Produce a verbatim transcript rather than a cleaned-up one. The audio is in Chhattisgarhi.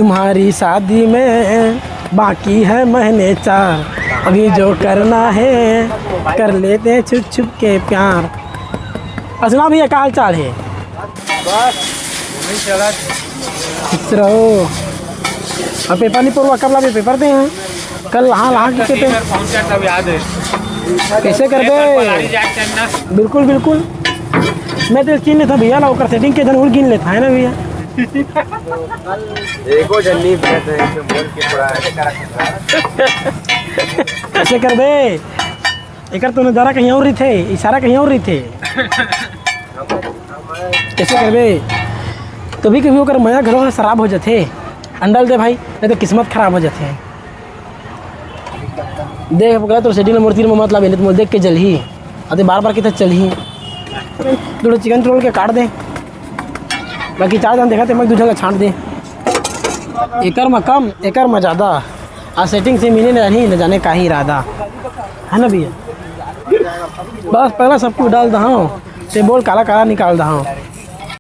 तुम्हारी शादी में बाकी है महीने चार, अभी जो करना है कर लेते हैं छुप छुप के प्यार। और सुना भैया, का हाल चाल है? बस, वही चला। खुश रहो। अब पेपर नहीं पढ़वा, कब लाबे पेपर दे हैं? कल लहा लहा के पेपर। पहुंचा तब याद है। कैसे कर दे? बिल्कुल, बिल्कुल। मैं तो चीन लेता भैया ला, ओकर सेटिंग के धन उड़ गिन लेता है ना भैया। एको जन नहीं बैठ रहे, इसे बोल के थोड़ा ऐसे करा। कैसे कर दे? एकर तो नजारा कहीं और रहिथे, इशारा कहीं और रहिथे। कैसे करबे? कभी कभी ओकर मया घलो ह शराब हो जाथे। अंडल दे भाई, नहीं तो किस्मत खराब हो जाथे। देख, पकड़ा तोर सेटिंग ला मोर तीर में मत लाबे, नहीं तो मोर देख के जलही। अते बार बार किथे चलही। थोड़ा चिकन रोल के काट दे, बाकी चार जन देखा ते मैं दू झन ला छांट दे। एकर में कम, एकर में ज्यादा। आ सेटिंग से मिले नहीं, न जाने का ही इरादा। है ना भैया? बस पहला सब कुछ डाल दहा, ते बोल काला काला निकाल दहा।